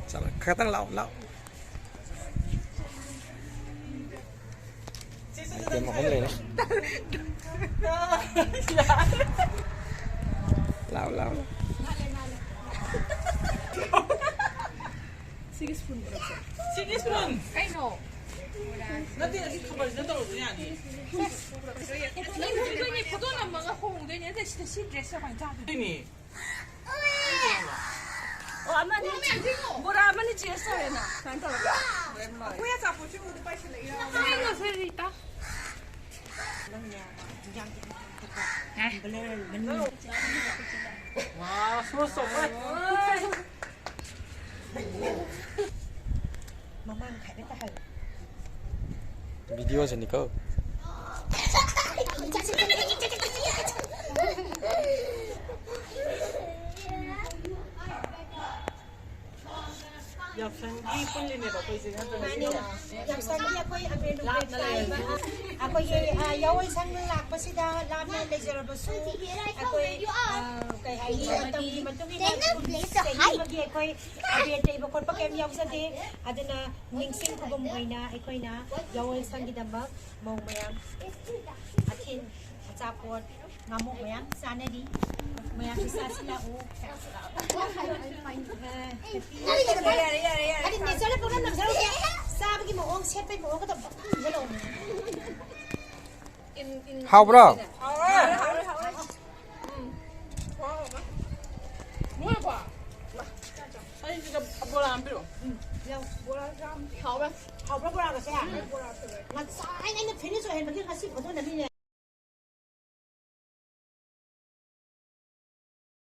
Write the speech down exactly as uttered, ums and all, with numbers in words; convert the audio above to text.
ꯆꯠꯂꯣ, ꯈꯇꯪ ꯂꯥꯎ, ꯂꯥꯎ꯫ ꯑꯥꯏꯇꯦꯝ ꯑꯍꯨꯝ ꯂꯩꯔꯦ꯫ ꯂꯥꯎ, ꯂꯥꯎ, ꯂꯥꯎ꯫ ꯁꯤꯒꯤ ꯁ꯭ꯄꯨꯟ ꯄꯨꯔꯛꯁꯦ꯫ ꯁꯤꯒꯤ ꯁ꯭ꯄꯨꯟ꯫ ꯀꯩꯅꯣ? ꯅꯠꯇꯦ, ꯑꯁꯤ ꯈꯕꯔꯁꯤꯗ ꯇꯧꯔꯁꯨ ꯌꯥꯅꯤ꯫ ꯅꯪ ꯍꯣꯡꯗꯣꯏꯅꯦ, ꯐꯣꯇꯣ ꯅꯝꯃꯒ ꯍꯣꯡꯗꯣꯏꯅꯦ꯫ ꯅꯠꯇꯦ, ꯁꯤꯗ ꯁꯤ ꯗ꯭ꯔꯦꯁꯁꯦ ꯀꯃꯥꯏꯅ ꯆꯥꯗꯣꯏꯅꯣ? ꯑꯗꯨꯏꯅꯦ꯫ ꯑꯣ, ꯑꯃꯅꯤ꯫ ꯕꯣꯔꯥ ꯑꯃꯅꯤ ꯆꯦꯟꯖ ꯇꯧꯔꯦꯅ꯫ ꯁꯨꯃꯥꯏꯅ ꯇꯧꯔꯒ꯫ ꯑꯩꯈꯣꯏ ꯑꯆꯥꯄꯣꯠꯁꯤ ꯑꯃꯨꯛ ꯄꯥꯏꯁꯤꯜꯂꯛꯏꯔꯣ? ꯀꯩꯅꯣ, ꯁꯦ ꯔꯤꯇꯥ? ꯋꯥ, ꯁꯣ ꯆꯥꯎꯈꯠ꯫ ꯃꯃꯥꯡ ꯍꯥꯏꯐꯦꯠꯇ ꯍꯥꯏꯌꯨ꯫ ꯚꯤꯗꯤꯑꯣꯁꯤꯅꯤꯀꯣ꯫ ꯌꯥꯎꯁꯪꯒꯤ ꯄꯨꯜꯂꯤꯅꯦꯕ ꯑꯩꯈꯣꯏꯁꯦ, ꯅꯠꯇ꯭ꯔꯒ ꯃꯥꯅꯦ꯫ ꯌꯥꯎꯁꯪꯒꯤ ꯑꯩꯈꯣꯏ ꯑꯕꯦꯔ ꯂꯥꯞꯅ ꯂꯩꯔꯁꯨ꯫ ꯑꯩꯈꯣꯏꯒꯤ, ꯑ, ꯌꯥꯋꯣꯜ ꯁꯪ ꯂꯥꯛꯄꯁꯤꯗ ꯂꯥꯞꯅ ꯂꯩꯖꯔꯕꯁꯨ ꯑꯩꯈꯣꯏ, ꯑ, ꯀꯩ ꯍꯥꯏꯅꯤ, ꯃꯇꯝꯒꯤ ꯃꯇꯨꯡ ꯏꯟꯅ ꯆꯍꯤ ꯑꯃꯒꯤ ꯑꯩꯈꯣꯏ ꯑꯕꯦꯔ ꯇꯩꯕ ꯈꯣꯠꯄ ꯀꯩꯝ ꯌꯥꯎꯖꯗꯦ꯫ ꯑꯗꯨꯅ ꯅꯤꯡꯁꯤꯡ ꯈꯨꯕꯝ ꯑꯣꯏꯅ ꯑꯩꯈꯣꯏꯅ ꯌꯥꯋꯣꯜ ꯁꯪꯒꯤꯗꯃꯛ ꯃꯧ ꯃꯌꯥꯝ ꯑꯊꯤꯟ ꯑꯆꯥꯄꯣꯠ ꯉꯥꯃꯣꯛ ꯃꯌꯥꯝ ꯆꯥꯅꯔꯤ꯫ ꯃꯌꯥꯝꯁꯨ ꯆꯥꯁꯤ ꯂꯥꯛꯎ꯫ ꯌꯥꯔꯦ, ꯌꯥꯔꯦ, ꯌꯥꯔꯦ꯫ ꯑꯗꯨ ꯅꯦꯆꯔꯗ ꯄꯪꯅꯝ ꯅꯝꯖꯔꯒꯦ꯫ ꯆꯥꯕꯒꯤ ꯃꯑꯣꯡ, ꯁꯦꯠꯄꯒꯤ ꯃꯑꯣꯡꯒ ꯇꯧꯕ ꯄꯪꯅꯝ ꯅꯝꯖꯜꯂꯛꯑꯣ꯫ ꯍꯥꯎꯕ꯭ꯔꯣ? ꯍꯥꯎꯔꯦ, ꯍꯥꯎꯔꯦ, ꯍꯥꯎꯔꯦ꯫ ꯎꯝ꯫ ꯍꯥꯎꯔꯦ꯫ ꯃꯣꯏ ꯕꯣꯔꯥ꯫ ꯑꯩ ꯁꯤꯗ ꯕꯣꯔꯥ ꯑꯃ ꯄꯤꯔꯛꯑꯣ꯫ ꯎꯝ, ꯌꯥꯎ꯫ ꯕꯣꯔꯥ ꯆꯥꯝ-, ꯍꯥꯎꯕ꯭ꯔꯥ? ꯍꯥꯎꯕ꯭ꯔꯥ ꯕꯣꯔꯥꯒꯁꯦ? ꯎꯝ꯫ ꯉꯁꯥꯏ ꯑꯩꯅ ꯐꯤꯅꯤꯁ ꯑꯣꯏꯍꯟꯕꯒꯤ ꯉꯁꯤ ꯐꯣꯇꯣ ꯅꯝꯃꯤꯅꯦ꯫